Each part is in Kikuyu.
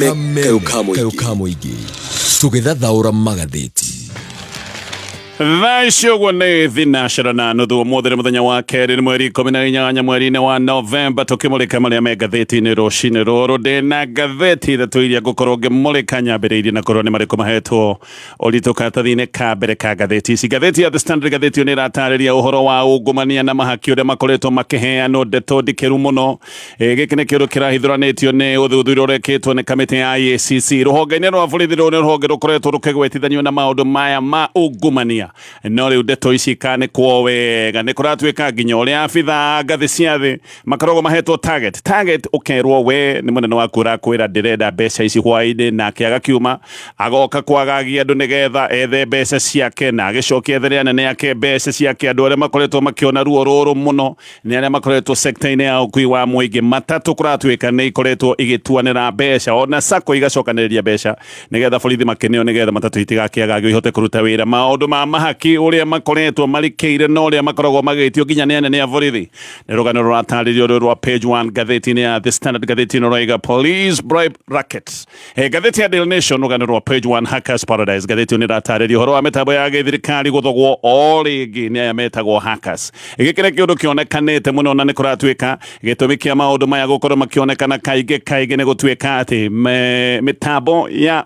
Kameme kayũ ka mũingĩ tũgĩthathaũra magathĩti. Thaa ici ũguo nĩ thinacera na nuthu. Ũmũthĩ nĩ mũthenya wa kerĩ, nĩ mweri 18 mweri-inĩ wa Novemba, tũkĩmũrĩka marĩa me ngathĩti-inĩ rũcinĩ rũrũ. Ndĩ na ngathĩti ithatũ iria ngũkorwo ngĩmũrĩka, nyambĩrĩirie na kũrora nĩ marĩkũ mahetwo ũritũ karatathi-inĩ ka mbere ka ngathĩti ici. Ngathĩti ya The Standard, ngathĩti ĩyo nĩ ĩratarĩria ũhoro wa ungumania na mahaki ũrĩa makoretwo makĩheanwo, ndeto ndikĩru mũno. Gĩkĩ nĩ kĩũndũ kĩrahithũranĩtio nĩ ũthuthuria ũrekĩtwo nĩ kamĩtĩ ya IACC rũhonge-inĩ rwa borithi. Rũrũ nĩ rũhonge rũkoretwo rũkĩgwetithanio na maũndũ maya ma ungumania, no rĩu ndeto ici ikanĩkwo wega. Nĩ kũratuĩka nginya ũrĩa abitha ngathĩ cia thĩ makoragwo mahetwo target target, ũkerwo we nĩ mũnene waku ũrakwĩra ndĩrenda mbeca ici hwaĩ-inĩ, nake agakiuma agoka kwagagia andũ nĩgetha ethe mbeca ciake na agĩcokia ethere anene ake mbeca ciake. Andũ arĩa makoretwo makĩona ruo rũrũ mũno nĩ arĩa makoretwo sekta-inĩ ya ũkui wa mũingĩ. Matatũ kũratuĩka nĩ ikoretwo igĩtuanĩra mbeca, ona sacco igacokanĩrĩria mbeca nĩgetha borithi makĩneo, nĩgetha matatũ itigakĩagagio ihote kũruta wĩra. Maũndũ ma mahaki ũrĩa makoretwo marikĩire na ũrĩa makoragwo magĩtio nginya nĩ anene a borithi nĩ rũgano rũratarĩrio rũrũ rwa page 1 ngathĩti-inĩ ya The Standard. Ngathĩti ĩno raiga police bribe rackets. Ngathĩti ya Daily Nation, rũgano rwa page 1, hackers paradise. Ngathĩti ĩyo nĩ ĩratarĩria ũhoro wa mĩtambo ya gĩthirikari gũthogwo o rĩngĩ nĩ aya metagwo hackers. Gĩkĩ nĩ kĩũndũ kĩonekanĩte mũno, na nĩ kũratuĩka gĩtũmi kĩa maũndũ maya gũkorwo makĩonekana kaingĩ kaingĩ nĩ gũtuĩka atĩ mĩtambo ya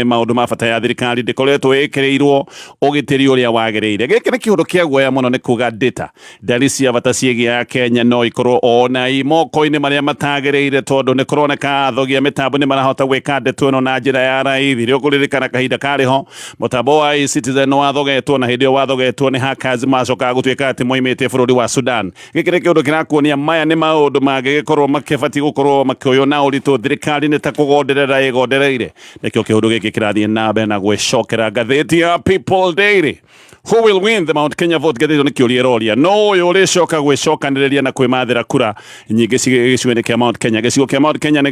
maũndũ ma bata ya thirikari ndĩkoretwo ĩkĩrĩirwo ũgitĩri ũrĩa wagĩrĩire. Gĩkĩ nĩ kĩũndũ kĩa guoya mũno, nĩ kuga data ndari cia bata ciĩgiĩ ya Kenya no ikorwo ona i moko-inĩ marĩa matagĩrĩire, tondũ nĩ kũroneka athogi a mĩtambo nĩ marahota gwĩka ndeto ĩno na njĩra ya raithi. Rĩu kũririkana kahinda karĩ ho mũtambo wa eCitizen nĩ wathogetwo, na hĩndĩ ĩyo wathogetwo nĩ hackers macokaga gũtuĩka atĩ moimĩte bũrũri wa Sudan. Gĩkĩ nĩ kĩũndũ kĩrakuonia maya nĩ maũndũ mangĩgĩkorwo makĩbatiĩ gũkorwo makĩoywo na ũritũ. Thirikari nĩ ta kũgonderera ĩgondereire, nĩkĩo kĩũndũ gĩkĩ kĩrathiĩ na mbere na gwĩcokera. Ngathĩti ya People Daily, "Who will win the Mount Kenya vote?" Ngathĩti ĩno nĩ kĩũria ĩroria, no ũyũ ũrĩcoka gwĩcokanĩrĩria na kwĩmathĩra kura nyingĩ gĩcigo-inĩ kĩa Mount Kenya. Gĩcigo kĩa Mount Kenya nĩ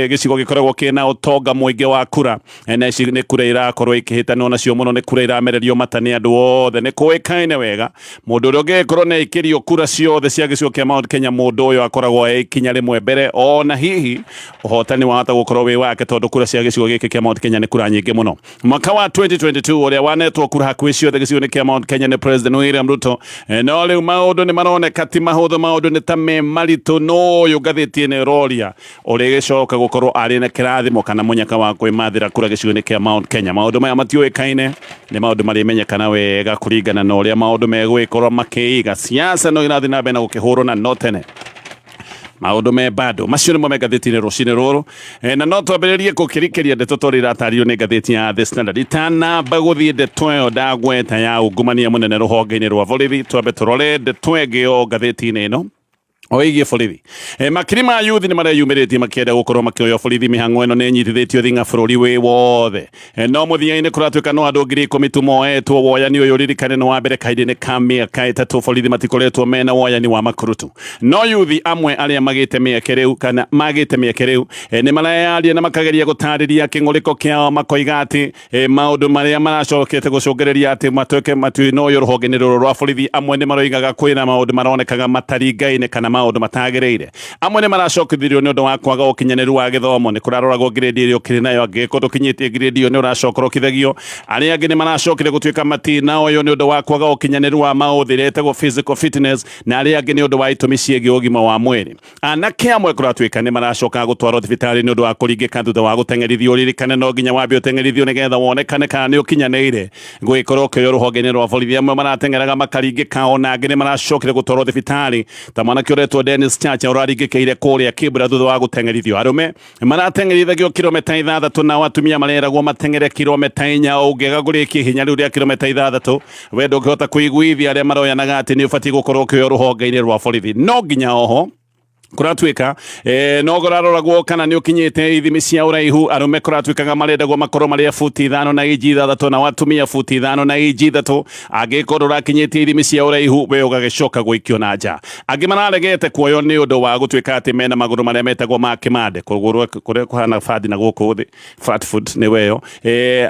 gĩcigo gĩkoragwo kĩna ũtonga mũingĩ wa kura, na ici nĩ kura irakorwo ikĩhĩtanwo nacio mũno, nĩ kura iramererio mata nĩ andũ othe. Nĩ kũĩkaine wega mũndũ ũrĩa ũngĩgĩkorwo nĩ aikĩrio kura ciothe cia gĩcigo kĩa Mount Kenya, mũndũ ũyũ akoragwo e ikinya rĩmwe mbere, ona hihi ũhotani wahota gũkorwo wĩ wake, tondũ kura cia gĩcigo gĩkĩ kĩa Mount Kenya nĩ kura nyingĩ mũno. Mwaka wa 2022 ũrĩa wanetwo kura hakuhĩ ciothe gĩcigo-inĩ kĩa Mount Kenya nĩ President William Ruto. No rĩu maũndũ nĩ maroneka ti mahũthũ, maũndũ nĩ ta me maritũ. No ũyũ ngathĩti ĩno ĩroria ũrĩgĩcoka gũkorwo arĩ na kĩrathimo kana mũnyaka wa kwĩmathĩra kura gĩcigo-inĩ kĩa Mount Kenya. Maũndũ maya matiũĩkaine, nĩ maũndũ marĩmenyekana wega kũringana na ũrĩa maũndũ megũgĩkorwo makĩiga. Siasa no irathiĩ na mbere na gũkĩhũrwo na no tene maũndũ me bado. Macio nĩmo me ngathĩti-inĩ rũcinĩ rũrũ. Na no twambĩrĩrie gũkĩrikĩria ndeto tondũ iratarĩrio nĩ ngathĩti ya The Standard. Itanamba gũthiĩ ndeto ĩyo ndagweta ya ungumania mũnene rũhonge-inĩ rwa borithi, twambe tũrore ndeto ĩngĩ o ngathĩti-inĩ ĩno o ĩgiĩ borithi. Makiri ma yuthi nĩ mareyumĩrĩtie makĩenda gũkorwo makĩoywo borithi. Mĩhang'o ĩno nĩ ĩnyitithĩtio thing'a bũrũri wĩ wothe. No mũthia-inĩ kũratuĩka no andũ 10,000 tu moetwo woyani ũyũ. Ririkane nĩ wa mbere kahinda-inĩ ka mĩaka 3 borithi matikoretwo mena woyani wa makurutu. No yuthi amwe arĩa magĩte mĩeke rĩu kana magĩte mĩeke rĩu nĩ mareyaria na makageria gũtarĩria kĩng'ũrĩko kĩao, makoiga atĩ maũndũ marĩa maracokete gũcũngĩrĩria atĩ matuĩke matuĩno ũyũ rũhonge-inĩ rũrũ rwa borithi. Amwe nĩ maroigaga kwĩna maũndũ maronekaga mataringaine kana maũndũ matagĩrĩire. Amwe nĩ maracokithirio nĩ ũndũ wa kwaga ũkinyanĩru wa gĩthomo. Nĩ kũraroragwo grade ĩrĩa ũkĩrĩ nayo, angĩgĩkorwo ndũkinyĩtie grade ĩyo nĩ ũracokorokithagio. Arĩa angĩ nĩ maracokire gũtuĩka matina ũyũ nĩ ũndũ wa kwaga ũkinyanĩru wa maũthĩ ĩrĩa ĩtagwo physical fitness, na arĩa angĩ nĩ ũndũ wa itũmi ciĩgiĩ ũgima wa mwĩrĩ. Anake amwe kũratuĩka nĩ maracoka gũtwarwo thibitarĩ nĩ ũndũ wa kũringĩka thutha wa gũteng'erithio. Ũririkane no nginya wambe ũteng'erithio nĩgetha wonekane kana nĩ ũkinyanĩire gũgĩkorwo ũkĩoywo rũhonge-inĩ rwa borithi. Amwe marateng'eraga makaringĩka, ona angĩ nĩ maracokire gũtwarwo thibitarĩ, ta mwanake ũretwo Dennis Chacha ũraringĩkĩire kũrĩa Kibra thutha wa gũteng'erithio. Arũme marateng'erithagio kilomita 6, nao atumia mareragwo mateng'ere kilomita 4. Ũngĩaga kũrĩkia ihenya rĩu rĩa kilomita 6, we ndũngĩhota kũiguithia arĩa maroyanaga atĩ nĩ ũbatiĩ gũkorwo ũkĩoywo rũhonge-inĩ rwa borithi. No nginya oho kũratuĩka no kũraroragwo kana nĩ ũkinyĩte ithimi cia ũraihu. Arũme kũratuĩkaga marendagwo makorwo marĩ a buti 5 na inji 6, nao atumia buti 5 na inji 3. Angĩkorwo ndũrakinyĩtie ithimi cia ũraihu, we ũgagĩcoka gũikio na nja. Angĩ mararegete kuoywo nĩ ũndũ wa gũtuĩka atĩ mena magũrũ marĩa metagwo ma kĩmande, kũgũrũ kũrĩa kũhana bathi na gũkũ thĩ, flat foot nĩ weyo.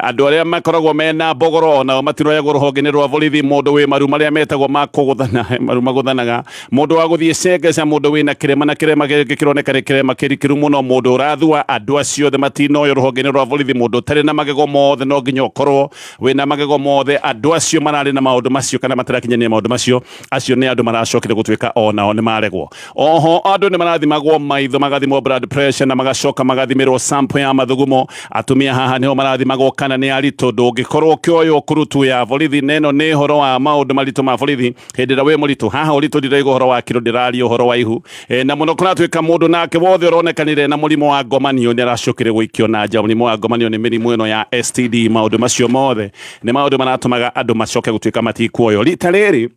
Andũ arĩa makoragwo mena mbogoro onao matiroyagwo rũhonge-inĩ rwa borithi. Mũndũ wĩ maru marĩa metagwo ma kũgũthana, maru magũthanaga, mũndũ wa gũthiĩ cengeca, mũndũ wĩna kĩrema na na kirema gĩkĩ kĩroneka nĩ kĩrema kĩrikĩru mũno. Mũndũ ũrathua andũ acio othe matinoyo rũhonge-inĩ rwa borithi, mũndũ ũtarĩ na magego mothe no nginya ũkorwo wĩna magego mothe. Andũ acio mararĩ na maũndũ macio kana matarakinyanĩria maũndũ macio, acio nĩ andũ maracokire gũtuĩka onao nĩ maregwo. Oho andũ nĩ marathimagwo maitho, magathimwo blood pressure na magacoka magathimĩrwo sample ya mathugumo. Atumia haha nĩho marathimagwo kana nĩ aritũ. Ndũngĩkorwo ũkĩoywo kurutu ya borithi, na ĩno nĩ ũhoro wa maũndũ maritũ ma borithi hĩndĩ ĩrĩa wĩ mũritũ. Haha ũritũ ndirauga ũhoro wa kiro, ndĩraria ũhoro wa ihu. Na mũno kũratuĩka mũndũ nake wothe ũronekanire na mũrimũ wa ngomanio nĩ aracokire gũikio na nja. Mũrimũ wa ngomanio nĩ mĩrimũ ĩno ya STD. Maũndũ macio mothe nĩ maũndũ maratũmaga andũ macoke gũtuĩka matikuoywo. Rita rĩrĩ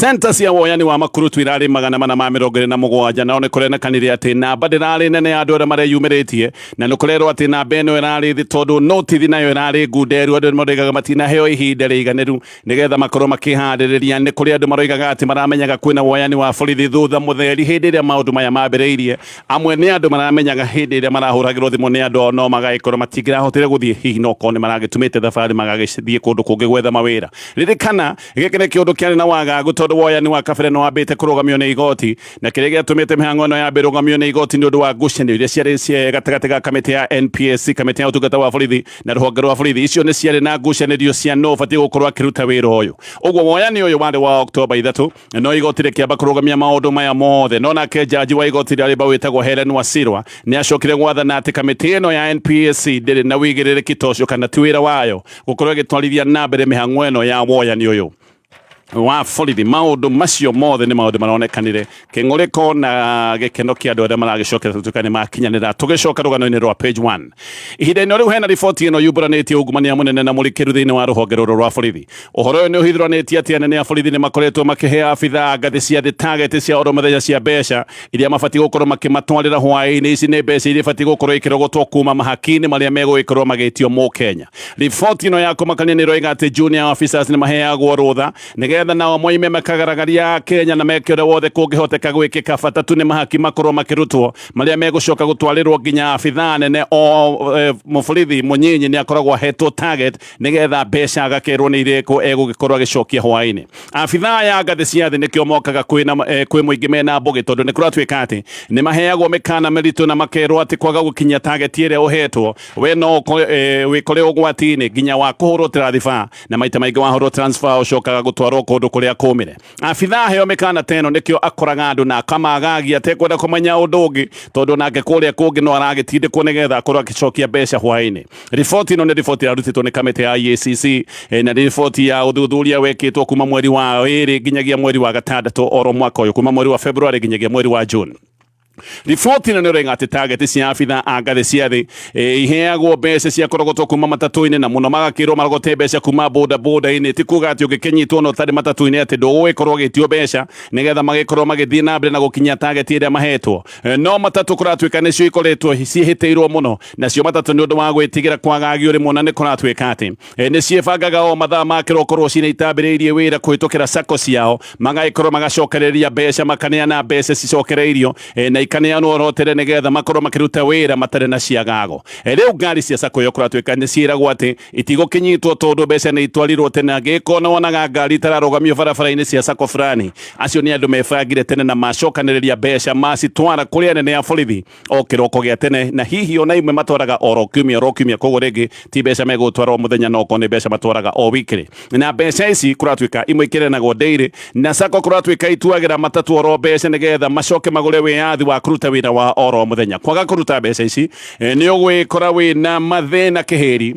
Center cia woyani wa makurutu irarĩ 427, nao nĩ kũrenekanire atĩ namba ndĩrarĩ nene ya andũ arĩa mareyumĩrĩtie, na nĩ kũrerwo atĩ namba ĩno ĩrarĩ thĩ tondũ notithi nayo ĩrarĩ ngunderu. Andũ maroigaga matinaheo ihinda rĩiganĩru nĩgetha makorwo makĩharĩrĩria. Nĩ kũrĩ andũ maroigaga atĩ maramenyaga kwĩna woyani wa borithi thutha mũtheri hĩndĩ ĩrĩa maũndũ maya mambĩrĩirie. Amwe nĩ andũ maramenyaga hĩndĩ ĩrĩa marahũragĩrwo thimũ nĩ andũ ao no magagĩkorwo matingĩrahotire gũthiĩ, hihi no korwo nĩ maragĩtumĩte thabarĩ magagĩthiĩ kũndũ kũngĩ gwetha mawĩra. Ririkana gĩkĩ nĩ kĩũndũ kĩarĩ na wagagu tondũ woyani wa kabere nĩ wambĩte kũrũgamio nĩ igoti, na kĩrĩa gĩatũmĩte mĩhang'o ĩno yambe ĩrũgamio nĩ igoti nĩ ũndũ wa ngucanio iria ciarĩ cia gatagatĩ ga kamĩtĩ ya NPSC, kamĩtĩ ya ũtungata wa borithi, na rũhonge rwa borithi. Icio nĩ ciarĩ na ngucanĩrio cia no ũbatiĩ gũkorwo akĩruta wĩra ũyũ. Ũguo woyani ũyũ warĩ wa Oktoba 3, no igoti rĩkĩamba kũrũgamia maũndũ maya mothe. No nake jaji wa igoti rĩa rĩmba wĩtagwo Helen Wasirwa nĩ acokire gwathana atĩ kamĩtĩ ĩno ya NPSC ndĩrĩ na wĩigĩrĩrĩki ta ũcio kana ti wĩra wayo gũkorwo ĩgĩtwarithia na mbere mĩhang'o ĩno ya woyani ũyũ wa borithi. Maũndũ macio mothe nĩ maũndũ maronekanire kĩng'ũrĩko na gĩkeno kĩa andũ arĩa maragĩcokera gũtuĩka nĩ makinyanĩra. Tũgĩcoka rũgano-inĩ rwa page 1 ihinda-inĩ rĩu, hena riboti ĩno yumbũranĩtie ungumania mũnene na mũrikĩru thĩinĩ wa rũhonge rũrũ rwa borithi. Ũhoro ũyũ nĩ ũhithũranĩtie atĩ anene a borithi nĩ makoretwo makĩhe abithaa ngathĩ cia thĩ target cia oro mũthenya cia mbeca iria mabatiĩ gũkorwo makĩmatwarĩra hwaĩ-inĩ. Ici nĩ mbeca iria ibatiĩ gũkorwo ikĩrogotwo kuma mahaki-inĩ marĩa megũgĩkorwo magĩtio Mũkenya. Riboti ĩno ya kũmakania nĩ ĩroiga atĩ junior officers nĩ maheagwo rũtha nĩgetha nao moime makagaragaria Kenya na meke ũrĩa wothe kũngĩhoteka gwĩkĩka, bata tu nĩ mahaki makorwo makĩrutwo marĩa megũcoka gũtwarĩrwo nginya abithaa nene. O mũborithi mũnyinyi nĩ akoragwo ahetwo target nĩgetha mbeca agakerwo nĩ irĩkũ egũgĩkorwo agĩcokia hwaĩ-inĩ. Abithaa ya ngathĩ cia thĩ nĩkĩo mokaga kwĩ mũingĩ mena mbũgĩ, tondũ nĩ kũratuĩka atĩ nĩ maheagwo mĩkana mĩritũ na makerwo atĩ kwaga gũkinyia target ĩrĩa ũhetwo we no wĩkore ũgwati-inĩ nginya wa kũhũrwo transfer, na maita maingĩ wahũrwo transfer ũcokaga gũtwarwo kũndũ kũrĩa kũmĩre. Abithaa aheo mĩkana ta ĩno nĩkĩo akoraga andũ na akamagagia atekwenda kũmenya ũndũ ũngĩ, tondũ nake kũrĩa kũngĩ no aragĩtindĩkwo nĩgetha akorwo agĩcokia mbeca hwaĩ-inĩ. Riboti ĩno nĩ riboti ĩrarutĩtwo nĩ kamĩtĩ ya EACC, na nĩ riboti ya ũthuthuria wekĩtwo kuma mweri wa 2 nginyagia mweri wa 6 oro mwaka ũyũ, kuma mweri wa February nginyagia mweri wa June. Riboti ĩno nĩ ĩroiga atĩ target cia abithaa a ngathĩ cia thĩ iheagwo mbeca cia kũrogotwo kuma matatũ-inĩ, na mũno magakĩrwo marogote mbeca kuma boda boda-inĩ. Ti kuga atĩ ũngĩkĩnyitwo na ũtarĩ matatũ-inĩ atĩ ndũgũgĩkorwo ũgĩtio mbeca, nĩgetha magĩkorwo magĩthiĩ na mbere na gũkinyia target ĩrĩa mahetwo. No matatũ kũratuĩka nĩcio ikoretwo ciĩhĩtĩirwo mũno, nacio matatũ nĩ ũndũ wa gwĩtigĩra kwagagio rĩmwe, na nĩ kũratuĩka atĩ nĩ ciĩbangaga o mathaa ma kĩroko rũcinĩ itambĩrĩirie wĩra kũhĩtũkĩra sacco ciao, magagĩkorwo magacokereria mbeca, makaneana mbeca cicokereirio na ikaneanwo oro tene nĩgetha makorwo makĩruta wĩra matarĩ na ciagago. Rĩu ngari cia sacco ĩyo kũratuĩka nĩ ciĩragwo atĩ itigũkĩnyitwo tondũ mbeca nĩ itwarirwo tene. Angĩkorwo nĩ wonaga ngari itararũgamio barabara-inĩ cia sacco fulani, acio nĩ andũ mebangire tene na macokanĩrĩria mbeca macitwara kũrĩ anene a borithi o kĩroko gĩa tene, na hihi ona imwe matwaraga oro kiumia oro kiumia. Koguo rĩngĩ ti mbeca megũtwara o mũthenya, no okorwo nĩ mbeca matwaraga o weekly. Na mbeca ici kũratuĩka imwe ikĩrenagwo daily, na sacco kũratuĩka ituagĩra matatũ oro mbeca nĩgetha macoke magũre wĩyathi wa kũruta wĩra wa oro mũthenya. Kwaga kũruta mbeca ici nĩ ũgwĩkora wĩna mathĩna kĩhĩri.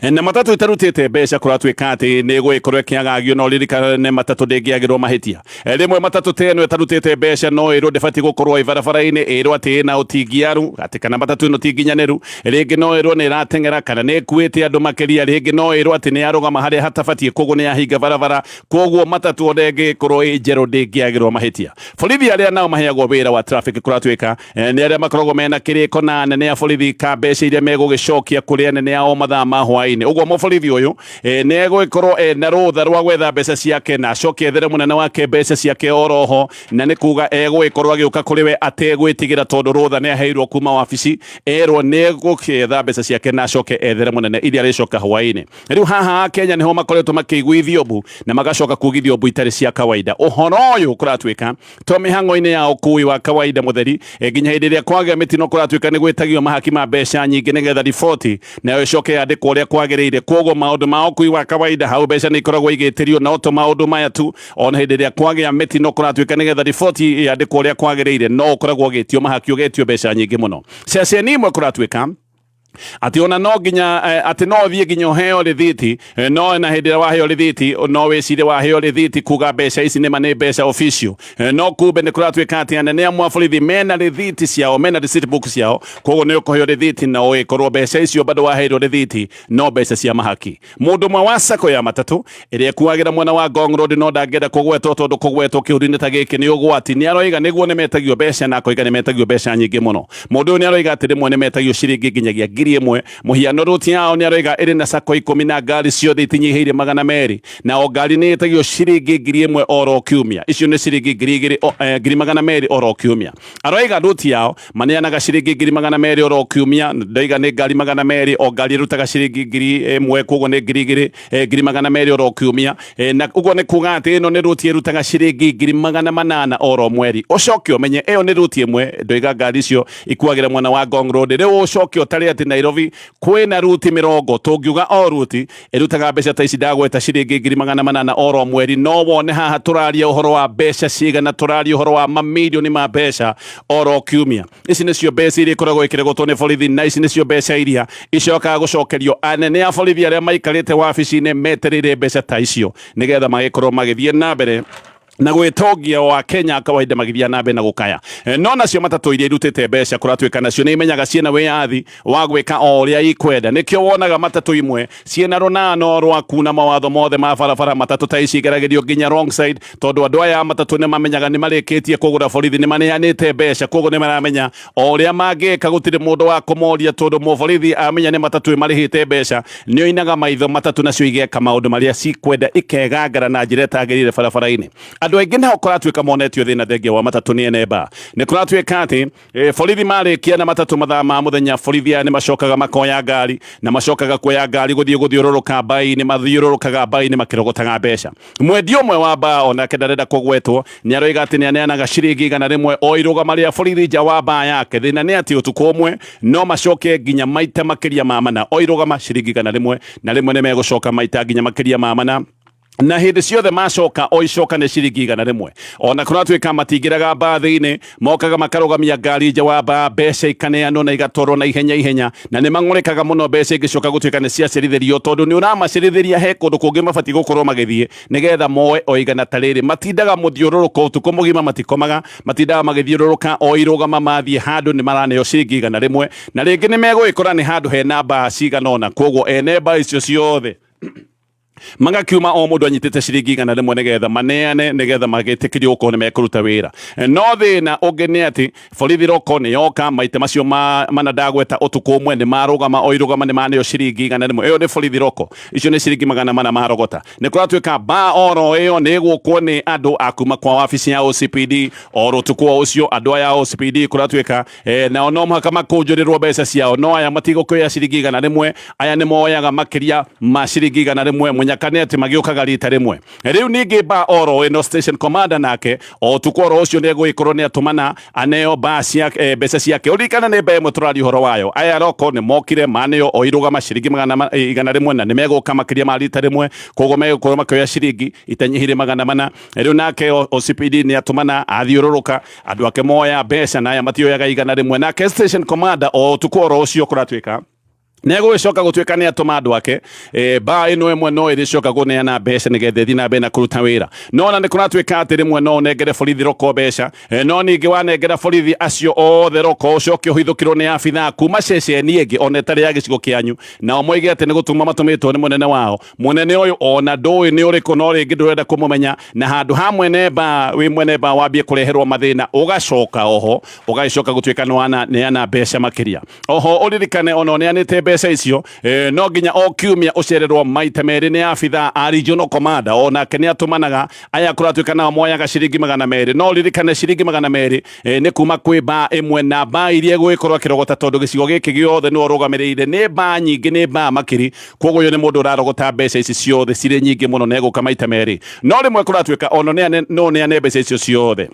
Na matatũ ĩtarutĩte mbeca kũratuĩka atĩ nĩ ĩgũgĩkorwo ĩkĩagagio, no ririkane matatũ ndĩngĩagĩrwo mahĩtia. Rĩmwe matatũ ta ĩno ĩtarutĩte mbeca no ĩrwo ndĩbatiĩ gũkorwo ĩ barabara-inĩ, ĩrwo atĩ ĩna ũtingiaru, atĩ kana matatũ ĩno ti nginyanĩru. Rĩngĩ no ĩrwo nĩ ĩrateng'era kana nĩ ĩkuĩte andũ makĩria. Rĩngĩ no ĩrwo atĩ nĩ yarũgama harĩa hatabatiĩ, koguo nĩ yahinga barabara. Koguo matatũ ona ĩngĩkorwo ĩ njerũ ndĩngĩagĩrwo mahĩtia. Borithi arĩa nao maheagwo wĩra wa traffic kũratuĩka nĩ arĩa makoragwo mena kĩrĩko na anene a borithi ka mbeca iria megũgĩcokia kũrĩ anene ao mathaa ma hwainĩ. Ũguo mũborithi ũyũ nĩ egũgĩkorwo na rũtha rwa gwetha mbeca ciake na acoke ethere mũnene wake mbeca ciake oroho, na nĩ kuga egũgĩkorwo agĩũka kũrĩ we ategwĩtigĩra, tondũ rũtha nĩ aheirwo kuma wabici erwo nĩ egũkĩetha mbeca ciake na acoke ethere mũnene iria arĩcoka hwainĩ. Rĩu haha Kenya nĩho makoretwo makĩiguithio mbu na magacoka kugithio mbu itarĩ cia kawaida. Ũhoro ũyũ kũratuĩka to mĩhang'o-inĩ ya ũkui wa kawaida mũtheri, nginya hĩndĩ ĩrĩa kwagĩa mĩtino kũratuĩka nĩ gwĩtagio mahaki ma mbeca nyingĩ nĩgetha riboti nayo ĩcoke yandĩkwo ũrĩa kwagĩrĩire. Kwoguo maũndũ ma ũkui wa kawaida hau mbeca nĩ ikoragwo igĩtĩrio, no to maũndũ maya tu, ona hĩndĩ ĩrĩa kwagĩa mĩtino kũratuĩka nĩgetha riboti yandĩkwo ũrĩa kwagĩrĩire no ũkoragwo ũgĩtio mahaki, ũgetio mbeca nyingĩ mũno. Ceceni imwe kũratuĩka atĩ ona no nginya atĩ no ũthiĩ nginya ũheo rĩthiti, no na hĩndĩ ĩrĩa waheo rĩthiti no wĩcire waheo rĩthiti kuga mbeca ici nĩma nĩ mbeca official, no kumbe nĩ kũratuĩka atĩ anene amwe a borithi mena rĩthiti ciao, mena receipt book ciao, koguo nĩ ũkũheo rĩthiti na ũgĩkorwo mbeca icio bado waheirwo rĩthiti no mbeca cia mahaki. Mũndũ ũmwe wa sacco ya matatũ ĩrĩa ĩkuagĩra mwena wa Ngong Road no ndangĩenda kũgwetwo tondũ kũgwetwo kĩũndũ-inĩ ta gĩkĩ nĩ ũgwati, nĩ aroiga nĩguo nĩ metagio mbeca na akoiga nĩ metagio mbeca nyingĩ mũno. Mũndũ ũyũ nĩ aroiga atĩ rĩmwe nĩ metagio ciringi nginyagia 1000. Mũhiano ruti yao nĩ aroiga ĩrĩ na sacco 10 na ngari ciothe itinyihĩire 200, na o ngari nĩ ĩtagio ciringi 1000 oro kiumia. Icio nĩ ciringi 2000, 200,000 oro kiumia. Aroiga ruti yao maneanaga ciringi 200,000 oro kiumia, ndoiga nĩ ngari 200, o ngari ĩrutaga ciringi 1000, koguo nĩ 2000, 200,000 oro kiumia, na ũguo nĩ kuga atĩ ĩno nĩ ruti ĩrutaga ciringi 800,000 oro mweri. Ũcoke ũmenye ĩyo nĩ ruti ĩmwe, ndoiga ngari icio ikuagĩra mwena wa Ngong Road. Rĩu ũcoke ũtare atĩ Nairobi kwĩna ruti 20, tũngiuga o ruti ĩrutaga mbeca ta ici ndagweta ciringi 800,000 oro mweri, no wone haha tũraria ũhoro wa mbeca cigana, tũraria ũhoro wa mamirioni ma mbeca oro kiumia. Ici nĩcio mbeca iria ikoragwo ikĩregotwo nĩ borithi, na ici nĩcio mbeca iria icokaga gũcokerio anene a borithi arĩa maikarĩte wabici-inĩ metereire mbeca ta icio nĩgetha magĩkorwo magĩthiĩ na mbere na gwĩtongia wa Kenya kawaida magĩthiĩ na mbere na gũkaya. No nacio matatũ iria irutĩte mbeca kũratuĩka nacio nĩ imenyaga ciĩna wĩyathi wa gwĩka o ũrĩa ikwenda. Nĩkĩo wonaga matatũ imwe ciĩna rũnano rwa kuna mawatho mothe ma barabara. Matatũ ta ici igeragĩrio nginya wrong side, tondũ andũ aya a matatũ nĩ mamenyaga nĩ marĩkĩtie kũgũra borithi, nĩ maneanĩte mbeca, koguo nĩ maramenya o ũrĩa mangĩka, gũtirĩ mũndũ wa kũmoria, tondũ mũborithi amenya nĩ matatũ ĩmarĩhĩte mbeca nĩ oinaga maitho. Matatũ nacio igeka maũndũ marĩa cikwenda, ikegangara na njĩra ĩtagĩrĩire barabara-inĩ. Andũ aingĩ nao kũratuĩka monetio thĩna thengia wa matatũ nĩ ene mbaa. Nĩ kũratuĩka atĩ borithi marĩkia na matatũ mathaa ma mũthenya, borithi aya nĩ macokaga makoya ngari, na macokaga kuoya ngari gũthiĩ gũthiũrũrũka mbaĩ-inĩ, mathiũrũrũkaga mbaĩ-inĩ makĩrogotaga mbeca. Mwendia ũmwe wa mbaa onake ndarenda kũgwetwo nĩ aroiga atĩ nĩ aneanaga ciringi 100 o irũgama rĩa borithi nja wa mbaa yake. Thĩna nĩ atĩ ũtukũ ũmwe no macoke nginya maita makĩria ma mana, o irũgama ciringi 100, na rĩmwe nĩ megũcoka maita nginya makĩria ma mana, na hĩndĩ ciothe macoka o icoka nĩ ciringi 100. Ona kũratuĩka matingĩraga mbaa thĩinĩ, mokaga makarũgamia ngari nja wa mbaa, mbeca ikaneanwo na igatwarwo na ihenya ihenya, na nĩ mang'ũrĩkaga mũno mbeca ingĩcoka gũtuĩka nĩ ciacerithĩrio, tondũ nĩ ũramacerithĩria he kũndũ kũngĩ mabatiĩ gũkorwo magĩthiĩ nĩgetha moe o igana ta rĩrĩ. Matindaga mũthiũrũrũko ũtukũ mũgima, matikomaga, matindaga magĩthiũrũrũka o irũgama, mathiĩ handũ nĩ maraneo ciringi 100, na rĩngĩ nĩ megũgĩkora nĩ handũ hena mbaa cigana ũna, koguo ene mbaa icio ciothe magakiuma o mũndũ anyitĩte ciringi 100 nĩgetha maneane, nĩgetha magĩtĩkĩrio gũkorwo nĩ mekũruta wĩra. No thĩna ũngĩ nĩ atĩ borithi roko nĩ yoka maita macio mana ndagweta ũtukũ ũmwe nĩ marũgama o irũgama nĩ maneo ciringi 100. Ĩyo nĩ borithi roko, icio nĩ ciringi 400 marogota. Nĩ kũratuĩka mbaa oro ĩyo nĩ ĩgũkwo nĩ andũ a kuma kwa wabici ya OCPD oro ũtukũ o ũcio. Andũ aya a OCPD kũratuĩka nao no mũhaka makũnjũrĩrwo mbeca ciao, no aya matigũkĩoya ciringi 100, aya nĩ moyaga makĩria ma ciringi 100. Mũnyaka nĩ atĩ magĩũkaga rita rĩmwe. Rĩu ningĩ mbaa oro ĩno station commander nake o ũtukũ oro ũcio nĩ egũgĩkorwo nĩ atũmana aneo mbaa cia mbeca ciake. Ũririkane nĩ mbaa ĩmwe tũraria ũhoro wayo. Aya roko nĩ mokire maneo o irũgama ciringi 100, na nĩ megũka makĩria ma rita rĩmwe, koguo megũkorwo makĩoya ciringi itanyihĩire 400. Rĩu nake OCPD nĩ atũmana athiũrũrũka andũ ake moya mbeca, na aya matioyaga 100. Nake station commander o ũtukũ oro ũcio kũratuĩka nĩ egũgĩcoka gũtuĩka nĩ atũma andũ ake, mbaa ĩno ĩmwe no ĩrĩcoka kũneana mbeca nĩgetha ĩthiĩ na mbere na kũruta wĩra. No ona nĩ kũratuĩka atĩ rĩmwe no ũnengere borithi roko mbeca, no ningĩ wanengera borithi acio othe roko ũcoke ũhithũkĩrwo nĩ abithaa kuma ceceni ĩngĩ ona ĩtarĩ ya gĩcigo kĩanyu, nao moige atĩ nĩ gũtũma matũmĩtwo nĩ mũnene wao. Mũnene ũyũ ona ndũĩ nĩ ũrĩkũ, no rĩngĩ ndũrenda kũmũmenya, na handũ ha mwene mbaa wĩ mwene mbaa wambie kũreherwo mathĩna, ũgacoka oho ũgagĩcoka gũtuĩka nĩ wananeana mbeca makĩria. Oho ũririkane ona ũneanĩte mbeca Mbeca icio no nginya o kiumia ũcererwo maita merĩ nĩ abithaa a regional commander, onake nĩ atũmanaga aya kũratuĩka nao moyaga ciringi 200. No ririkane ciringi 200 nĩ kuma kwĩ baa ĩmwe na baa iria ĩgũgĩkorwo akĩrogota, tondũ gĩcigo gĩkĩ gĩothe nĩwe ũrũgamĩrĩire, nĩ baa nyingĩ, nĩ baa makiri. Koguo ũyũ nĩ mũndũ ũrarogota mbeca ici ciothe cirĩ nyingĩ mũno na egũka maita merĩ. No rĩmwe kũratuĩka ona no neane mbeca icio ciothe.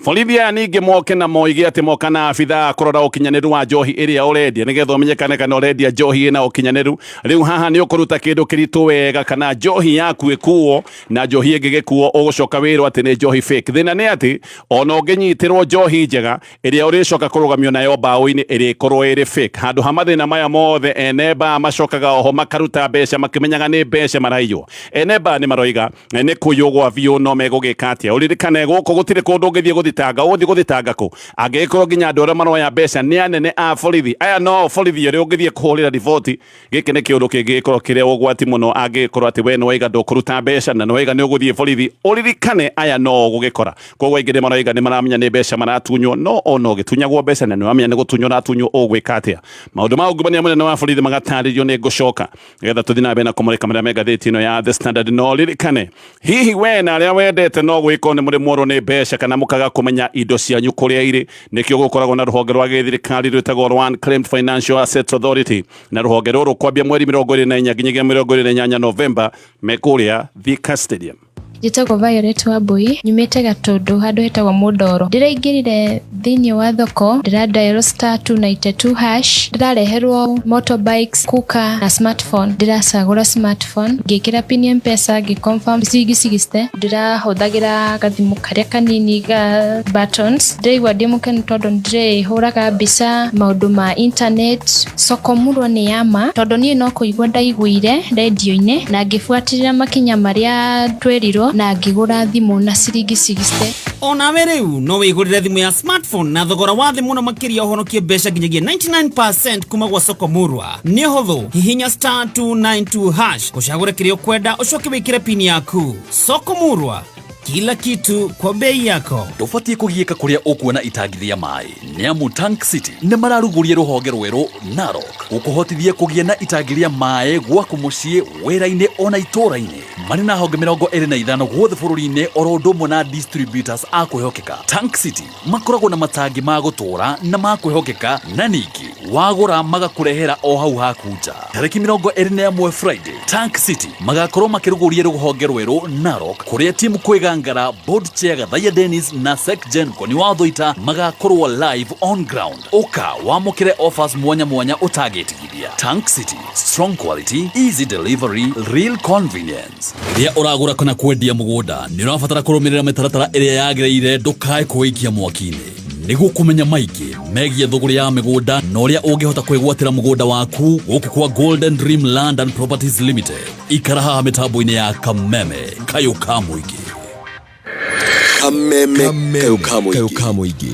Borithi aya ningĩ moke na moige atĩ moka na abithaa kũrora ũkinyanĩru wa njohi ĩrĩa ũrendia, nĩgetha ũmenyekane kana ũrendia njohi ĩna ũkinyanĩru. Rĩu haha nĩ ũkũruta kĩndũ kĩritũ wega, kana njohi yaku ĩkuo na njohi ĩngĩ gĩkuo, ũgũcoka wĩrwo atĩ nĩ njohi fake. Thĩna nĩ atĩ ona ũngĩnyitĩrwo njohi njega, ĩrĩa ũrĩcoka kũrũgamio nayo mbaũ-inĩ ĩrĩkorwo ĩrĩ fake. Handũ ha mathĩna maya mothe, ene baa macokaga oho makaruta mbeca makĩmenyaga nĩ mbeca maraiywo. Ene baa nĩ maroiga nĩ kũiywo biũ, no megũgĩka atĩa? Ũririkane gũkũ gũtirĩ kũndũ ũngĩthiĩ gũthitanga. Ũgũthiĩ gũthitanga kũ angĩgĩkorwo nginya andũ arĩa maroya mbeca nĩ anene a borithi aya? No borithi ũrĩa ũngĩthiĩ kũhũrĩra riboti. Gĩkĩ nĩ kĩũndũ kĩngĩgĩkorwo kĩrĩ ũgwati mũno angĩgĩkorwo atĩ we nĩwaiga ndũkũruta mbeca na nĩwaiga nĩ ũgũthiĩ borithi. Ũririkane aya no ũgũgĩkora. Koguo aingĩ nĩ maroiga nĩ maramenya nĩ mbeca maratunywo, no ona ũgĩtunyagwo mbeca na nĩwamenya nĩ gũtunywo ũratunywo, ũgwĩka atĩa? Maũndũ ma ungumania mũnene wa borithi magatarĩrio. Nĩ ngũcoka nĩgetha tũthiĩ na mbere na kũmũrĩka marĩa me ngathĩti ĩno ya The Standard. No ririkane, hihi we na arĩa wendete no gwĩkwo nĩ mũrĩ mworwo nĩ mbeca kana mũkaga kũmenya indo cianyu kũrĩa irĩ? Nĩkĩo gũkoragwo na rũhonge rwa gĩthirikari rwĩtagwo rwa Unclaimed Financial Assets Authority, na rũhonge rũrũ kwambia mweri 24 nginyagia 28 Novemba mekũrĩa Thika Stadium. Njĩtagwo Violet Wambui, nyumĩte Gatũndũ handũ hetagwo Mũndoro. Ndĩraingĩrire thĩinĩ wa thoko, ndĩra dial *292#, ndĩrareherwo motorbikes, cooker na smartphone. Ndĩracagũra smartphone, ngĩkĩra pin ya M-Pesa, ngĩ confirm ciringi 60. Ndĩrahũthagĩra gathimũ karĩa kanini ga buttons. Ndĩraigua ndĩ mũkenu tondũ nĩndĩrĩhũraga mbica maũndũ ma internet. Soko Murwa nĩ ya ma tondũ niĩ no kũigua ndaiguire rendio-inĩ na ngĩbuatĩrĩra makinya marĩa twerirwo na ngĩgũra thimũ na ciringi 60. Onawe rĩu no wĩgũrĩre thimũ ya smartphone na thogora wa thĩ mũno makĩria, ũhonokie mbeca nginyagia 99% kuma gwa Soko Murwa. Nĩ ũhũthũ, hihinya *292# ũcagũre kĩrĩa ũkwenda, ũcoke wĩkĩre pin yaku. Soko Murwa, kila kitu kwa bei yako. Ndũbatiĩ kũgiĩka kũrĩa ũkuona itangi rĩa maĩ, nĩ amu Tank City nĩ mararugũria rũhonge rwerũ Narok gũkũhotithia kũgĩa na itangi rĩa maĩ gwaku mũciĩ, wĩra-inĩ ona itũũra-inĩ. Marĩ na honge 25 guothe bũrũri-inĩ, oro ũndũ ũmwe na distributors a kwĩhokeka. Tank City makoragwo na matangi ma gũtũũra na ma kwĩhokeka, na ningĩ wagũra magakũrehera o hau haku nja. Tarĩki 21 Friday, Tank City magakorwo makĩrugũria rũhonge rwerũ Narok, kũrĩa timu kwĩgangara, board chair Gathaiya Dennis na Secgen Ngoni wa Thũita magakorwo live on ground. Ũka wamũkĩre offers mwanya mwanya ũtangĩtigithia. Tank City, strong quality, easy delivery, real convenience. Rĩrĩa ũragũra kana kwendia mũgũnda, nĩ ũrabatara kũrũmĩrĩra mĩtaratara ĩrĩa yagĩrĩire ndũkae kwĩikia mwaki-inĩ. Nĩguo kũmenya maingĩ megiĩ thũgũrĩ ya mĩgũnda na ũrĩa ũngĩhota kwĩgwatĩra mũgũnda waku gũkũ kwa Golden Dream Land and Properties Limited, ikara haha mĩtambo-inĩ ya Kameme, kayũ ka mũingĩ. Kameme, kayũ ka mũingĩ, ka mũingĩ,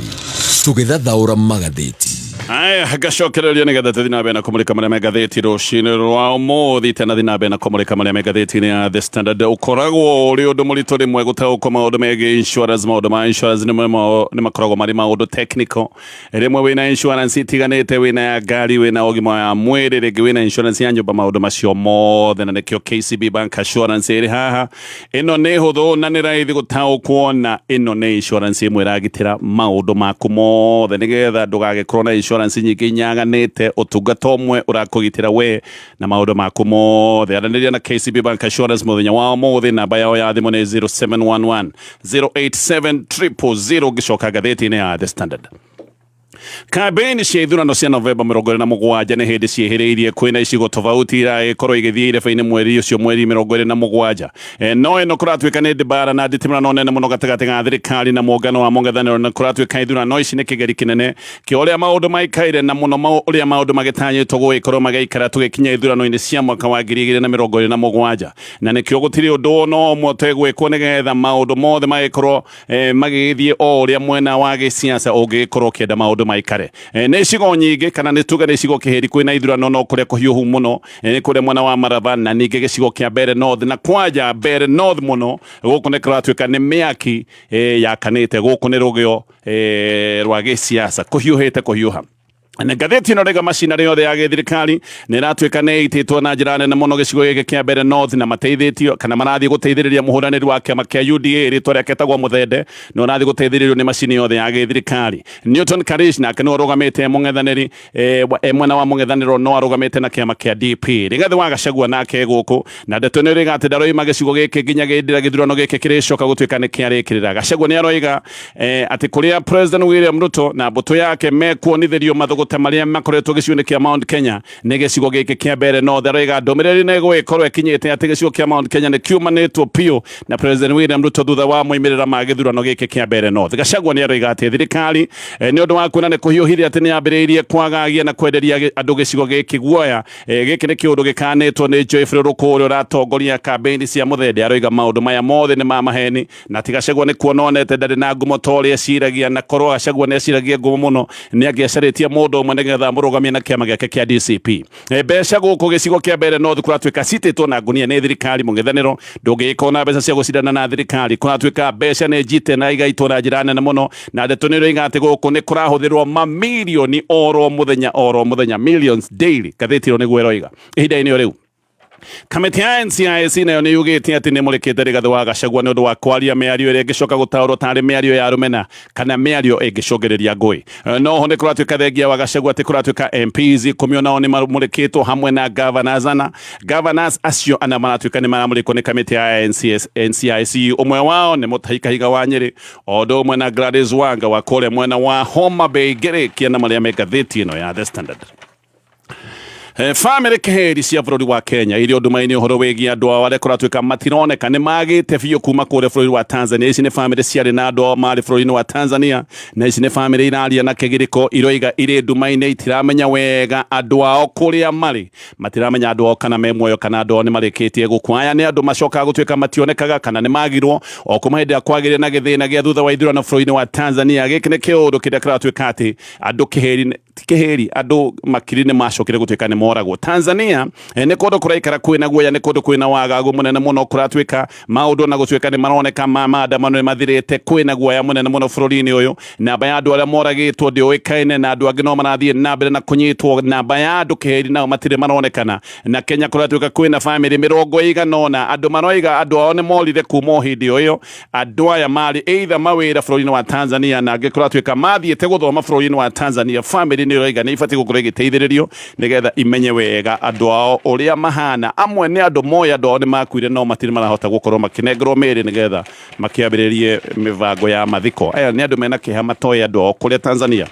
tũgĩthathaũra magathĩti. Aya, ngacokereria nĩgetha tũthiĩ na mbere na kũmũrĩka marĩa me ngathĩti rũcinĩ rwa ũmũthĩ. Tena na mbere na kũmũrĩka marĩa me ngathĩti-inĩ ya The Standard. Ũkoragwo ũrĩ ũndũ mũritũ rĩmwe gũtaũkwo maũndũ megiĩ insurance. Maũndũ ma insurance nĩ makoragwo marĩ maũndũ technical. Rĩmwe wĩna insurance itiganĩte, wĩna ya ngari, wĩna ũgima wa mwĩrĩ, rĩngĩ wĩna insurance ya nyũmba, maũndũ macio mothe. Na nĩkĩo KCB Bank Assurance ĩrĩ haha. Ĩno nĩ hũthũ na nĩ raithi gũtaũkwo, na ĩno nĩ insurance ĩmwe ĩragitĩra maũndũ maku mothe, nĩgetha ndũgagĩkorwo na insurance nyingĩ inyaganĩte. Ũtungata ũmwe ũrakũgitĩra we na maũndũ maku mothe. Aranĩria na KCB Bank Assurance mũthenya wa ũmũthĩ. Namba yao ya thimũ nĩ 0711 087 000. Ngĩcoka ngathĩti-inĩ ya The Standard, kambĩini cia ithurano cia Novemba 27 nĩ hĩndĩ ciĩhĩrĩirie. Kwĩna icigo tofauti iragĩkorwo igĩthiĩ irebe-inĩ mweri ũcio, mweri 27. No ĩno kũratuĩka nĩ ndibara na nditimũrano nene mũno gatagatĩ ga thirikari na mũngano wa mũng'ethanĩro, na kũratuĩka ithurano ici nĩ kĩgeri kĩnene kĩa ũrĩa maũndũ maikaire na mũno ũrĩa maũndũ magĩtanyĩtwo gũgĩkorwo magĩikara tũgĩkinya ithurano-inĩ cia mwaka wa 2027. Na nĩkĩo gũtirĩ ũndũ ona ũmwe ũtegwĩkwo nĩgetha maũndũ mothe magĩkorwo magĩgĩthiĩ o ũrĩa mwena wa gĩsiasa ũngĩgĩkorwo ũkĩenda maũndũ maikare. Nĩ icigo nyingĩ, kana nĩ tuge nĩ icigo kĩhĩri kwĩna ithurano, no kũrĩa kũhiũhu mũno nĩ kũrĩa mwena wa Maraba na ningĩ gĩcigo kĩa Mbeere North, na kwanja Mbeere North mũno. Gũkũ nĩ kũratuĩka nĩ mĩaki yakanĩte. Gũkũ nĩ rũgĩo rwa gĩsiasa kũhiũhĩte kũhiũha. Na ngathĩti ĩno rĩga macinarĩ yothe ya gĩthirikari nĩ ĩratuĩka nĩ ĩitĩtwo na njĩra nene mũno gĩcigo gĩkĩ kĩa Mbeere North, na mateithĩtio kana marathiĩ gũteithĩrĩria mũhũranĩri wa kĩama kĩa UDA rĩtwa rĩake etagwo Mũthende, na ũrathiĩ gũteithĩrĩrio nĩ macini yothe ya gĩthirikari. Newton Karish nake nĩwe ũrũgamĩte e mũng'ethanĩri e mwena wa mũng'ethanĩro no arũgamĩte na kĩama kĩa DP. Rigathĩ wa Gachagua nake gũkũ, na ndeto ĩno ĩroiga atĩ ndaroima gĩcigo gĩkĩ nginya hĩndĩ ĩrĩa gĩthurano gĩkĩ kĩrĩcoka gũtuĩka nĩ kĩarĩkĩrĩra. Gachagua nĩ aroiga atĩ kũrĩa President William Ruto na mbũtũ yake mekuonithĩrio mathũgũta marĩa makoretwo gĩcigo-inĩ kĩa Mount Kenya nĩ gĩcigo gĩkĩ kĩa Mbeere North. Aroiga ndũmĩrĩri nĩ ĩgũgĩkorwo ĩkinyĩte atĩ gĩcigo kĩa Mount Kenya nĩ kiumanĩtwo biũ na President William Ruto thutha wa moimĩrĩra ma gĩthurano gĩkĩ kĩa Mbeere North. Gachagua nĩ aroiga atĩ thirikari nĩ ũndũ wa kuona nĩ kũhiũhire atĩ nĩ yambĩrĩirie kwagagia na kwenderia andũ gĩcigo gĩkĩ guoya. Gĩkĩ nĩ kĩũndũ gĩkanĩtwo nĩ Geoffrey Ruku ũrĩa ũratongoria kambĩini cia Mũthende. Aroiga maũndũ maya mothe nĩ ma maheni, na ti Gachagua nĩ kuona onete ndarĩ na ngumo ta ũrĩa eciragia, na korwo Gachagua nĩ eciragia ngumo mũno nĩ angĩacarĩtie mũndũ ũmwe nĩgetha amũrũgamie na kĩama gĩake kĩa DCP. Mbeca gũkũ gĩcigo kĩa Mbeere North kũratuĩka citĩtwo na ngunia nĩ thirikari. Mũng'ethanĩro ndũngĩgĩkorwo na mbeca cia gũcindana na thirikari, kũratuĩka mbeca nĩ njite na igaitwo na njĩra nene mũno, na ndeto nĩ ĩroiga atĩ gũkũ nĩ kũrahũthĩrwo mamirioni oro mũthenya oro mũthenya, millions daily, ngathĩti ĩno nĩguo ĩroiga. Ihinda-inĩ o rĩu, kamĩtĩ ya NCIC nayo nĩ yugĩte atĩ nĩ mũrĩkĩte Rigathĩ wa Gachagua nĩ ũndũ wa kwaria mĩario ĩrĩa ĩngĩcoka gũtaũrwo tarĩ mĩario ya rũmena kana mĩario ĩngĩcũngĩrĩria ngũĩ. No ho nĩ kũratuĩka thengia wa Gachagua atĩ kũratuĩka MPs 10 onao nĩ mamũrĩkĩtwo hamwe na governors ana. Governors acio ana maratuĩka nĩ maramũrĩkwo nĩ kamĩtĩ ya NCIC. Ũmwe wao nĩ Mutahi Kahiga wa Nyĩrĩ, o ũndũ ũmwe na Gladys Wanga wa kũrĩa mwena wa Homa Bay. Ngĩrĩkia na marĩa me ngathĩti ĩno ya The Standard. Bamĩrĩ keheri cia bũrũri wa Kenya iria nduma-inĩ ũhoro wĩgiĩ andũ ao arĩa kũratuĩka matironeka nĩ magĩte biũ kuma kũrĩa bũrũri wa Tanzania. Ici nĩ bamĩrĩ ciarĩ na andũ ao marĩ bũrũri-inĩ wa Tanzania, na ici nĩ bamĩrĩ iraria na kĩgirĩko, iroiga irĩ nduma-inĩ, itiramenya wega andũ ao kũrĩa marĩ, matiramenya andũ ao kana me muoyo kana andũ ao nĩ marĩkĩtie gũkua. Aya nĩ andũ macokaga gũtuĩka mationekaga kana nĩ magirwo o kuma hĩndĩ ĩrĩa kwagĩire na gĩthĩna gĩa thutha wa ithurano bũrũri-inĩ wa Tanzania. Gĩkĩ nĩ kĩũndũ kĩrĩa kĩratuĩka atĩ andũ kĩheri ti kĩheri, andũ makiri nĩ macokire gũtuĩka nĩ moragwo. Tanzania nĩ kũndũ kũraikara kwĩna guoya, nĩ kũndũ kwĩna wagagu mũnene mũno, kũratuĩka maũndũ na gũtuĩka nĩ maroneka ma maandamano nĩ mathirĩte, kwĩna guoya mũnene mũno bũrũri-inĩ ũyũ. Namba ya andũ arĩa moragĩtwo ndĩũĩkaine, na andũ angĩ no marathiĩ na mbere na kũnyitwo. Namba ya andũ kĩheri nao matirĩ maronekana. Na Kenya kũratuĩka kwĩna bamĩrĩ 80 andũ maroiga andũ ao nĩ morire kuma o hĩndĩ o ĩyo. Andũ aya marĩ either mawĩra bũrũri-inĩ wa Tanzania na angĩ kũratuĩka mathiĩte gũthoma bũrũri-inĩ wa Tanzania. Bamĩrĩ nĩ ĩroiga nĩ ibatiĩ gũkorwo ĩgĩteithĩrĩrio nĩgetha imenye wega andũ ao ũrĩa mahana. Amwe nĩ andũ moĩ andũ ao nĩ makuire, no matirĩ marahota gũkorwo makĩnengerwo mĩĩrĩ nĩgetha makĩambĩrĩrie mĩbango ya mathiko. Aya nĩ andũ mena kĩeha, matoĩ andũ ao kũrĩa Tanzania,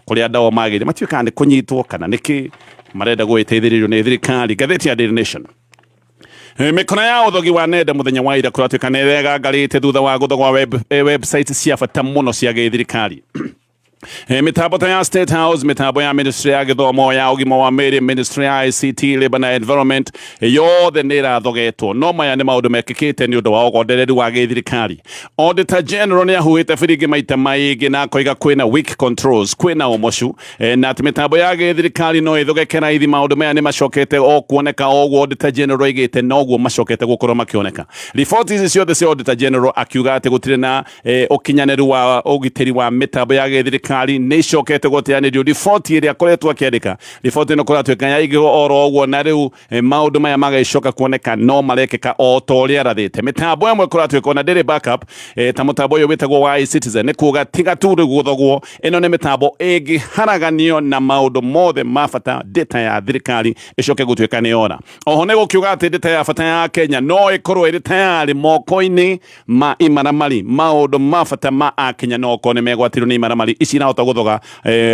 kũrĩa andũ ao magĩire, matiũĩ kana nĩ kũnyitwo kana nĩkĩ, marenda gũgĩteithĩrĩrio nĩ thirikari. Ngathĩti ya Daily Nation. Mĩkora ya ũthogi wa nenda mũthenya wa ira kũratuĩka nĩ ĩregangarĩte thutha wa gũthogwa website cia bata mũno cia gĩthirikari. Mĩtambo ta ya State House, mĩtambo ya Ministry ya Gĩthomo, ya Ũgima wa Mwĩrĩ, Ministry ya ICT, Labour na Environment, yothe nĩ ĩrathogetwo. No maya nĩ maũndũ mekĩkĩte nĩ ũndũ wa ũgondereru wa gĩthirikari. Auditor General nĩ ahuhĩte biringi maita maingĩ na akoiga kwĩna weak controls, kwĩna ũmocu, na atĩ mĩtambo ya gĩthirikari no ĩthogeke raithi. Maũndũ maya nĩ macokete o kuoneka o ũguo Auditor General oigĩte, noguo macokete gũkorwo makĩoneka. Riboti ici ciothe cia Auditor General akiuga atĩ gũtirĩ na ũkinyanĩru wa ũgitĩri wa mĩtambo ya gĩthirikari nĩ icokete gũteanĩrio. Riboti ĩrĩa akoretwo akĩandĩka, riboti ĩno kũratuĩka yaigirwo oro ũguo, na rĩu maũndũ maya magagĩcoka kuoneka no marekĩka o ta ũrĩa arathĩte. Mĩtambo ĩmwe kũratuĩka ona ndĩrĩ backup, ta mũtambo ũyũ wĩtagwo wa eCitizen, nĩ kuga tiga tu rĩu gũthogwo, ĩno nĩ mĩtambo ĩngĩharaganio na maũndũ mothe ma bata, data ya thirikari ĩcoke gũtuĩka nĩ yora. Oho nĩ gũkiuga atĩ data ya bata ya Kenya no ĩkorwo ĩrĩ tayarĩ moko-inĩ ma imaramari. Maũndũ ma bata ma akenya no okorwo nĩ megwatirwo nĩ imaramari ici irahota gũthoga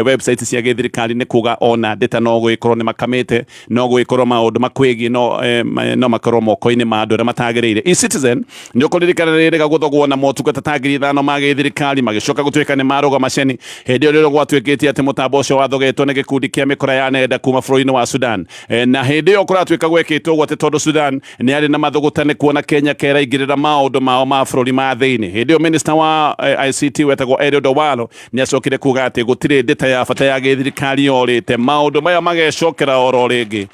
website cia gĩthirikari, nĩ kuga ona data no gũgĩkorwo nĩ makamĩte, no gũgĩkorwo maũndũ makwĩgiĩ no makorwo moko-inĩ ma andũ arĩa matagĩrĩire. eCitizen nĩ ũkũririkana rĩrĩga gũthogwo na motungata ta 5,000 ma gĩthirikari magĩcoka gũtuĩka nĩ marũgama ceni hĩndĩ ĩyo rĩrĩa gwatuĩkĩte atĩ mũtambo ũcio wathogetwo nĩ gĩkundi kĩa mĩkora ya nenda kuma bũrũri-inĩ wa Sudan. Na hĩndĩ ĩyo kũratuĩka gwekĩtwo ũguo atĩ tondũ Sudan nĩ arĩ na mathũgũta nĩ kuona Kenya keraingĩrĩra maũndũ mao ma bũrũri ma thĩinĩ. Hĩndĩ ĩyo minister wa ICT wetagwo Eliud Owalo nĩ acokire acokire kuga atĩ gũtirĩ ndĩta ya bata ya gĩthirikari yorĩte. Maũndũ maya magecokera oro rĩngĩ.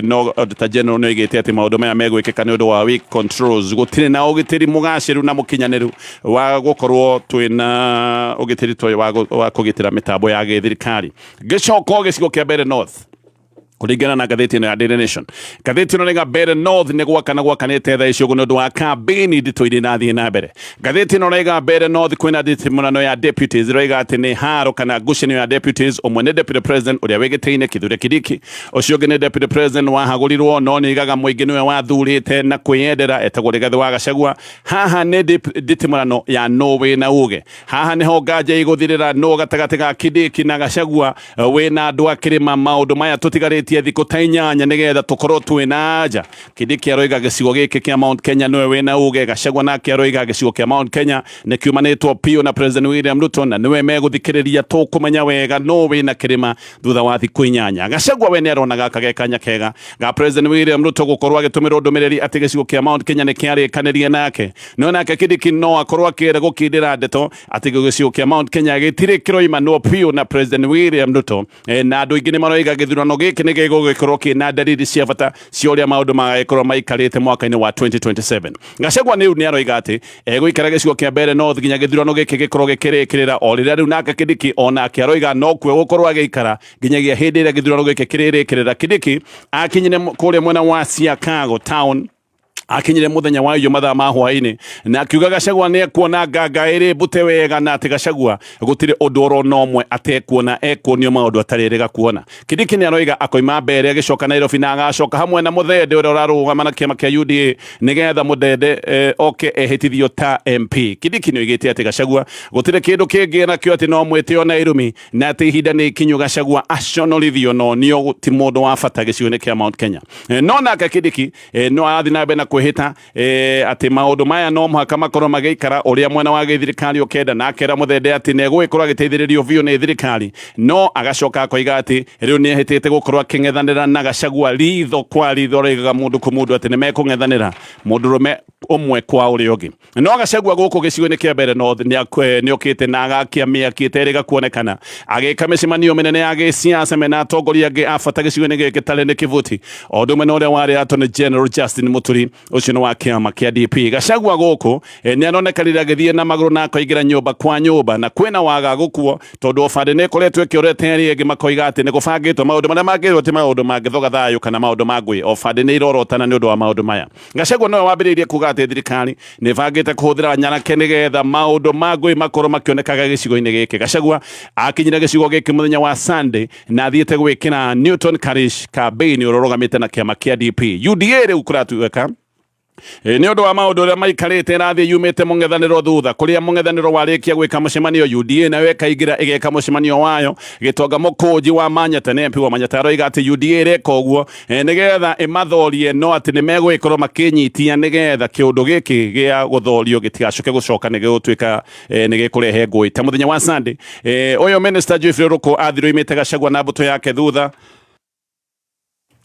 No Auditor General nĩ oigĩte atĩ maũndũ maya megwĩkĩka nĩ ũndũ wa weak controls. Gũtirĩ na ũgitĩri mũgacĩru na mũkinyanĩru wa gũkorwo twĩna ũgitĩri toyũ wa kũgitĩra mĩtambo ya gĩthirikari. Ngĩcoka gĩcigo kĩa Mbeere North, kũringana na ngathĩti ĩno ya Daily Nation, ngathĩti ĩno rĩga Mbeere North nĩ gwakana gwakanĩte thaa ici ũguo nĩ ũndũ wa kambĩini nditũ iria irathiĩ na mbere. Ngathĩti ĩno rĩga Mbeere North kwĩna nditimũrano ya deputies, ĩroiga atĩ nĩ haro kana ngucanio ya deputies. Ũmwe nĩ deputy president ũrĩa wĩ gĩtĩ-inĩ Kithure Kindiki, ũcio ũngĩ nĩ deputy president wahagũrirwo no nĩ igaga mũingĩ nĩwe wathurĩte na kwĩyendera, etagwo Rigathĩ wa Gachagua. Haha nĩ nditimũrano ya nũ wĩna uge. Haha nĩho nganja igũthirĩra, nũ gatagatĩ ga Kindiki na Gachagua wĩna andũ a kĩrĩma. Maũndũ maya tũtigarĩtie thikũ ta 8 nĩgetha tũkorwo twĩna anja. Kindiki aroiga gĩcigo gĩkĩ kĩa Mount Kenya nĩwe wĩna uge. Gachagua nake aroiga gĩcigo kĩa Mount Kenya nĩ kiumanĩtwo piũ na President William Ruto na nĩwe megũthikĩrĩria. Tũkũmenya wega nũ wĩna kĩrĩma thutha wa thikũ 8. Gachagua we nĩ arona gaka ge kanya kega ga President William Ruto gũkorwo agĩtũmĩrwo ndũmĩrĩri atĩ gĩcigo kĩa Mount Kenya nĩ kĩarĩkanĩrie nake. No nake Kindiki no akorwo akĩenda gũkindĩra ndeto atĩ gĩcigo kĩa Mount Kenya gĩtirĩ kĩroimanwo piũ na President William Ruto. Na andũ aingĩ nĩ maroiga gĩthurano gĩkĩ nĩ gĩgũgĩkorwo kĩna ndariri cia bata cia ũrĩa maũndũ magagĩkorwo maikarĩte mwaka-inĩ wa 2027. Gachagua nĩ rĩu nĩ aroiga atĩ egũikara gĩcigo kĩa Mbeere North nginya gĩthurano gĩkĩ gĩkorwo gĩkĩrĩkĩrĩra, o rĩrĩa rĩu nake Kindiki onake aroiga no kuo gũkorwo agĩikara nginyagia hĩndĩ ĩrĩa gĩthurano gĩkĩ kĩrĩrĩkĩrĩra. Kindiki akinyire kũrĩa mwena wa Siakago town, akinyire muthenya wa iyo mathaa ma hwaini, na akiuga Gachagua nĩ ekuona nganga ĩrĩ mbute wega, na atĩ Gachagua gũtirĩ ũndũ oro na ũmwe atekuona, ekuonio maũndũ atarĩrĩga kuona. Kindiki nĩ aroiga akoima Mbeere agĩcoka Nairobi na agacoka hamwe na Muthende ũrĩa ũrarũgama na kĩama kĩa UDA nĩgetha Muthende oke ehĩtithio ta MP. Kindiki nĩ oigĩte atĩ Gachagua gũtirĩ kĩndũ kĩngĩ nakĩo, atĩ no mwĩtĩo na irumi, na atĩ ihinda nĩ ikinyu Gachagua aconorithio no nio ti mũndũ wa bata gĩcigo-inĩ kĩa Mount Kenya. No nake Kindiki no arathiĩ na mbere na kwĩhĩta atĩ maũndũ maya no mũhaka makorwo magĩikara ũrĩa mwena wa gĩthirikari ũkenda, na akera Muthende atĩ nĩ egũgĩkorwo agĩteithĩrĩrio biũ nĩ thirikari. No agacoka akoiga atĩ rĩu nĩ ehĩtĩte gũkorwo akĩng'ethanĩra na Gachagua ritho kwa ritho, aroigaga mũndũ kũ mũndũ atĩ nĩ mekũng'ethanĩra mũndũrũme ũmwe kwa ũrĩa ũngĩ. No Gachagua gũkũ gĩcigo-inĩ kĩa Mbeere North nĩ okĩte na agakia mĩaki ĩterĩga kuonekana, agĩka mĩcemanio mĩnene ya gĩsiasa mena atongoria angĩ a bata gĩcigo-inĩ gĩkĩ tarĩ nĩ Kĩbuti, o ũndũ ũmwe na ũrĩa warĩ Attorney General Justin Muturi, ũcio nĩ wa kĩama kĩa DP. Gachagua gũkũ nĩ aronekanire agĩthiĩ na magũrũ na akoingĩra nyũmba kwa nyũmba, na kwĩna wagagu kuo tondũ obandĩ nĩ ĩkoretwo ĩkĩorete arĩa angĩ makoiga atĩ nĩ gũbangĩtwo maũndũ marĩa mangĩrwo ti maũndũ mangĩthoga thayũ kana maũndũ ma ngũĩ. Obandĩ nĩ irorotana nĩ ũndũ wa maũndũ maya. Gachagua nowe wambĩrĩirie kuga atĩ thirikari nĩ ĩbangĩte kũhũthĩra nyanake nĩgetha maũndũ ma ngũĩ makorwo makĩonekaga gĩcigo-inĩ gĩkĩ. Gachagua akinyire gĩcigo gĩkĩ mũthenya wa Sunday na athiĩte gwĩkĩra Newton Karish campaign ũrĩa ũrũgamĩte na kĩama kĩa DP. UDA rĩu kũratuĩka nĩ ũndũ wa maũndũ ũrĩa maikarĩte ĩrathiĩ yumĩte mũng'ethanĩro thutha, kũrĩa mũng'ethanĩro warĩkia gwĩka mũcemanio, UDA nayo ĩkaingĩra ĩgeka mũcemanio wayo. Gĩtonga Mũkũnji wa Manyata nĩ MP wa Manyata aroiga atĩ UDA ĩreka ũguo nĩgetha ĩmathorie, no atĩ nĩ megũgĩkorwo makĩnyitia nĩgetha kĩũndũ gĩkĩ gĩa gũthorio gĩtigacoke gũcoka nĩ gĩgũtuĩka nĩ gĩkũrehe ngũĩ. Ta mũthenya wa Sunday, ũyũ Minister Geoffrey Ruku athirwo oimĩte Gachagua na mbũtũ yake thutha,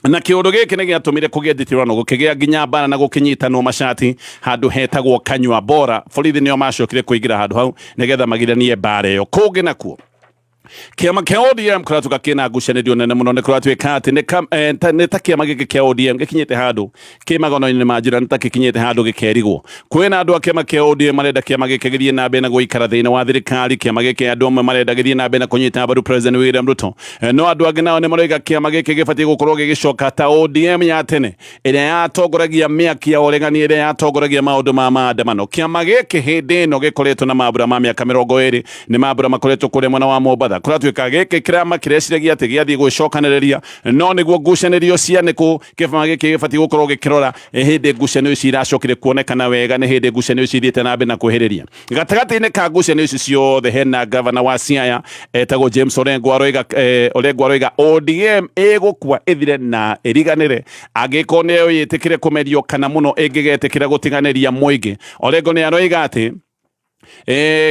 na kĩũndũ gĩkĩ nĩ gĩatũmire kũgĩe nditirano, gũkĩgĩa nginya mbara na gũkĩnyitanwo macati handũ hetagwo Kanyua Bora. Borithi nĩo macokire kũingĩra handũ hau nĩgetha magiranie mbara ĩyo. Kũngĩ nakuo kĩama kĩa ODM kũratuĩka kĩna ngucanĩrio nene mũno. Nĩ kũratuĩka atĩ nĩ ta kĩama gĩkĩ kĩa ODM gĩkinyĩte handũ kĩ magano-inĩ ma njĩra, nĩ ta gĩkinyĩte handũ gĩkerigwo. Kwĩna andũ a kĩama kĩa ODM marenda kĩama gĩkĩ gĩthiĩ na mbere na gũikara thĩinĩ wa thirikari. Kĩama gĩkĩ andũ amwe marenda gĩthiĩ na mbere na kũnyita mbaru President William Ruto, no andũ angĩ nao nĩ maroiga kĩama gĩkĩ gĩbatiĩ gũkorwo gĩgĩcoka ta ODM ya tene ĩrĩa yatongoragia mĩaki ya ũregani, ĩrĩa yatongoragia maũndũ ma maandamano. Kĩama gĩkĩ hĩndĩ ĩno gĩkoretwo na mambura ma mĩaka 20, nĩ mambura makoretwo kũrĩa mwena wa Mombatha. Kũratuĩka gĩkĩ kĩrama kĩreciragia atĩ gĩathiĩ gwĩcokanĩrĩria, no nĩguo ngucanĩrio cia nĩkũ kĩama gĩkĩ gĩbatiĩ gũkorwo gĩkĩrora. Hĩndĩ ngucanio ici iracokire kuonekana wega nĩ hĩndĩ ngucanio ici ithiĩte na mbere na kwĩhĩrĩria. Gatagatĩ-inĩ ka ngucanio ici ciothe hena gavana wa Siaya etagwo James Orengo. Aroiga, Orengo aroiga ODM ĩgũkua ĩthire na ĩriganĩre angĩkorwo nĩyo ĩtĩkĩre kũmerio kana mũno ĩngĩgetĩkĩra gũtiganĩria mũingĩ. Orengo nĩ aroiga atĩ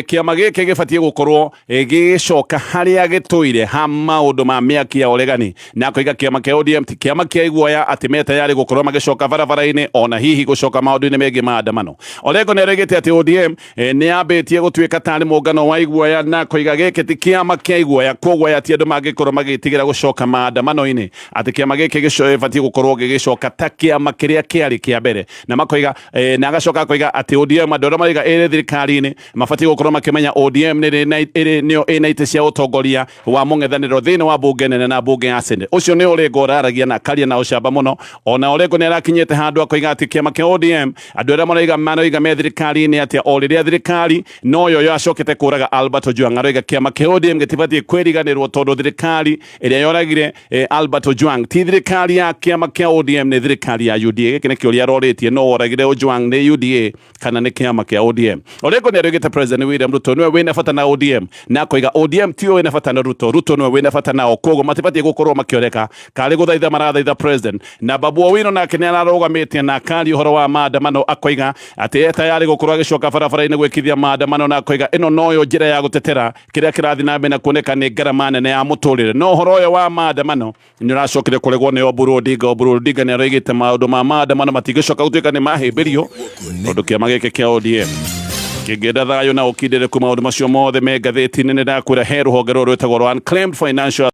Kĩama gĩkĩ gĩbatiĩ gũkorwo gĩgĩcoka harĩa gĩtũire ha maũndũ ma mĩaki ya ũregani, na akoiga kĩama kĩa ODM ti kĩama kĩa iguoya, atĩ me tayari gũkorwo magĩcoka barabara-inĩ ona hihi gũcoka maũndũ-inĩ megiĩ maandamano. Orengo nĩ aroigĩte atĩ ODM nĩ yambĩtie gũtuĩka tarĩ mũngano wa iguoya, na akoiga gĩkĩ ti kĩama kĩa iguoya, koguo aya ti andũ mangĩkorwo magĩtigĩra gũcoka maandamano-inĩ, atĩ kĩama gĩkĩ gĩbatiĩ gũkorwo gĩgĩcoka ta kĩama kĩrĩa kĩarĩ kĩa mbere. Na makoiga na agacoka akoiga atĩ ODM, andũ arĩa maraiga ĩrĩ thirikari-inĩ, mabatiĩ gũkorwo makĩmenya ODM nĩyo ĩna itĩ cia ũtongoria wa mũng'ethanĩro thĩinĩ wa bunge nene na bunge ya Senate. Ũcio nĩ Orengo ũraragia na akaria na ũcamba mũno. Ona Orengo nĩ arakinyĩte handũ akoiga atĩ kĩama kĩa ODM, andũ arĩa maraiga me thirikari-inĩ, atĩa o rĩrĩa thirikari noyo yacokete kũraga Albert Ojwang, aroiga kĩama kĩa ODM gĩtibatiĩ kwĩriganĩrwo, tondũ thirikari ĩrĩa yoragire Albert Ojwang ti thirikari ya kĩama kĩa ODM, nĩ thirikari ya UDA. Gĩkĩ nĩ kĩũria arorĩtie, no woragire Ojwang nĩ UDA kana nĩ kĩama kĩa ODM? Orengo nĩ aroigĩte President William Ruto nĩwe wĩna bata na ODM, na akoiga ODM tiwe wĩna bata na Ruto, Ruto nĩwe wĩna bata nao, koguo matibatiĩ gũkorwo makĩoreka karĩ gũthaitha marathaitha president. Na Babu Owino nake nĩ ararũgamĩtie na akaria ũhoro wa maandamano, akoiga atĩ e tayari gũkorwo agĩcoka barabara-inĩ gwĩkithia maandamano, na akoiga ĩno noyo njĩra ya gũtetera kĩrĩa kĩrathiĩ na mbere na kuoneka nĩ ngarama nene ya mũtũrĩre. No ũhoro ũyũ wa maandamano nĩ ũracokire kũregwo nĩ Oburu Odinga. Oburu Odinga nĩ aroigĩte maũndũ ma maandamano matingĩcoka gũtuĩka nĩ mahĩmbĩrio, tondũ kĩama gĩkĩ kĩa ODM kĩngĩenda thayũ na ũkindĩrĩku. Maũndũ macio mothe me ngathĩti-inĩ. Nĩ ndakwĩra he rũhonge rũrũ rwĩtagwo rwa Unclaimed Financial.